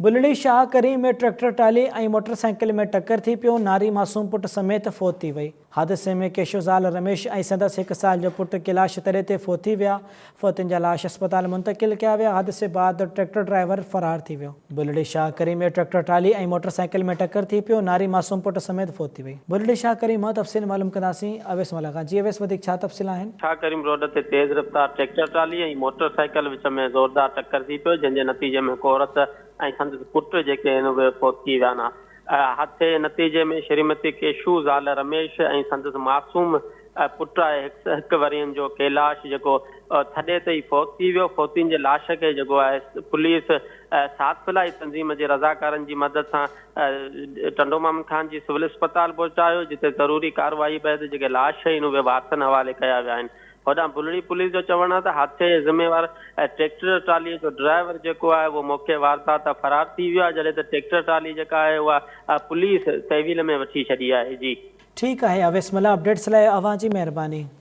Bulri Shah Karim ۾ tractor trolley ۽ motor cycle ۾ ٽڪر ٿي پيو، ناري معصوم پٽ سميت فوت ٿي وئي. حادثي ۾ ڪيشو زال رميش ۽ سندس هڪ سال جو پٽ ڪيلاش تڏي تي فوت ٿي ويا. فوتين جا لاش اسپتال منتقل ڪيا ويا، حادثي بعد ٽريڪٽر ڊرائيور فرار ٿي ويو. Bulri Shah Karim ۾ tractor trolley ۽ motor cycle ۾ ٽڪر ٿي پيو، ناري معصوم پٽ سميت فوت ٿي وئي. بلڙي شاهه ڪريم مان تفصيل معلوم ڪنداسين اويس ملاح کان. جي اويس وڌيڪ ڇا تفصيل آهن؟ شاهه ڪريم روڊ تي تيز رفتار ٽريڪٽر ٽرالي ۽ موٽر سائيڪل وچ ۾ زوردار ٽڪر ٿي پيو جنهن جي نتيجي ۾ هڪ عورت ۽ سندس پٽ جيڪي آهن اهي فوت ٿي ويا آهن. حادثي جي نتيجي ۾ شريمتي ڪيشو زال رميش ۽ سندس معصوم پٽ آهي هڪ ورهين جو ڪيلاش جيڪو ٿڏي تي ئي فوت ٿي ويو. فوتين جي لاش کي جيڪو آهي پوليس ساٿ فلاحي تنظيم جي رضاڪارن جي مدد سان ٽنڊو محمد خان جي سول اسپتال پهچايو جتي ضروري ڪارروائي بعد جيڪي لاش آهن اهي وارثن حوالي ڪيا ويا آهن. هوڏانهن بلڙي پوليس جو چوڻ آهي ته حادثي جي ذميوار ٽريڪٽر ٽرالي جو ڊرائيور جيڪو آهي اهو موقعي واردات تان فرار ٿي ويو آهي جڏهن ته ٽريڪٽر ٽرالي جيڪا آهي اها پوليس تحويل ۾ وٺي ڇڏي آهي جي. ٺيڪ آهي اويس ملاح اپڊيٽس لاء اوهان جي مهرباني.